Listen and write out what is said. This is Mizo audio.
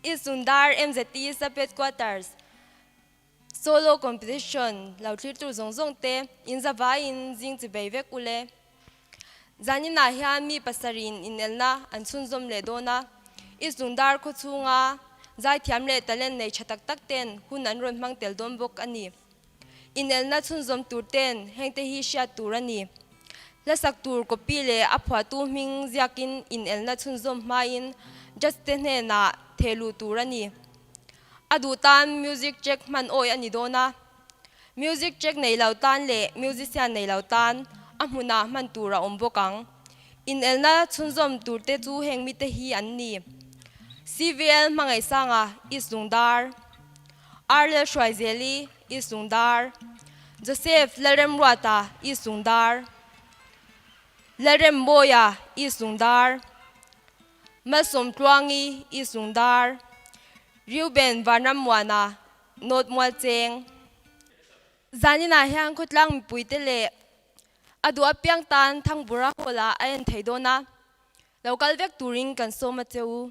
East Lungdar MZT Sub Headquarters Solo Competition lo thlir tur zawng zawng te in zavaiin zing chi bei vek u le. Zaninah hian mi pasarih inelna an chhunzawm leh dawn a, East Lungdar khawchhunga zaithiam leh talent nei tha tak tak ten hun an rawn hmang tel dawn bawk a ni. Inelna chhunzawm tur ten hengte hi hriat tur a ni. Hlasak tur copy leh a phuahtu hming ziakin inelna chhunzawm hmain judge te hnenah theh luh tur a ni. A duh tan music track hman awi a ni dawn a. Music track nei lo tan leh musician nei lo tan a hmunah hman tur a awm bawk ang. Inelna chhunzawm tur te chu heng mite hi an ni. CVL Hmangaihsanga, East Lungdar. Arlel Hruaizeli, East Lungdar, Joseph Lalremruata, East Lungdar, Lalremmawia, East Lungdar, Malsawmtluangi, East Lungdar, Reuben Vanrammuana, North Mualcheng. Zaninah hian khawtlang mipuite leh a duh apiang tan Thangbura Hall-ah a en thei dawn a, lo kal vek turin kan sawm a che u.